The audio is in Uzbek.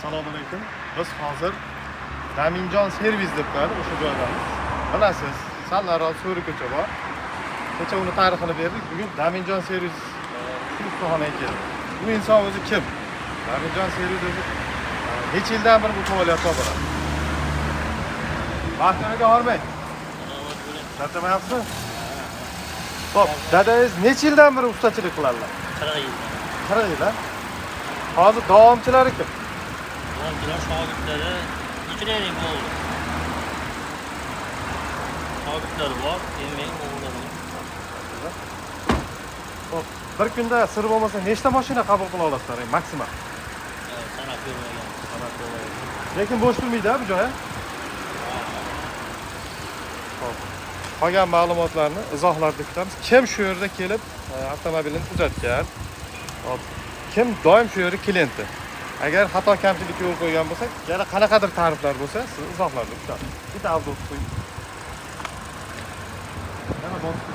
Assalomu alaykum. Biz hozir Daminjon servis deb qo'yadi, o'sha joydamiz. Bilasiz, sal nariroq So'ri ko'cha bor. Kecha uni tarixini berdik. Bugun Daminjon servis shu ustaxonaga keldik. Bu inson o'zi kim? Daminjon servis o'zi necha yildan beri bu faoliyatda bo'ladi? Baxtiyor aka, hormang. Charchamayapsizmi? Xo'p, dadangiz necha yildan beri ustachilik qiladilar? 40 yildan. 40 yil, a? Hozir davomchilari kim? Davomchilar, shogirdlari necha bo'ldi? Shogirdlari bor, endi mening o'g'illarim. Xo'p, bir kunda sir bo'lmasa nechta mashina qabul qila olasizlar, maksimal? Sanab ko'rmagan. Lekin bo'sh turmaydi bu joy, a? Xo'p. Qolgan ma'lumotlarni izohlarda kutamiz. Kim shu yerda kelib avtomobilini tuzatgan? Xo'p, kim doim shu yerda klienti? Agar xato kamchilikka yo'l qo'ygan bo'lsak, yana qanaqadir ta'riflar bo'lsa, sizni izohlarda kutamiz. Bitta обзор qo'ying. Yana bosib.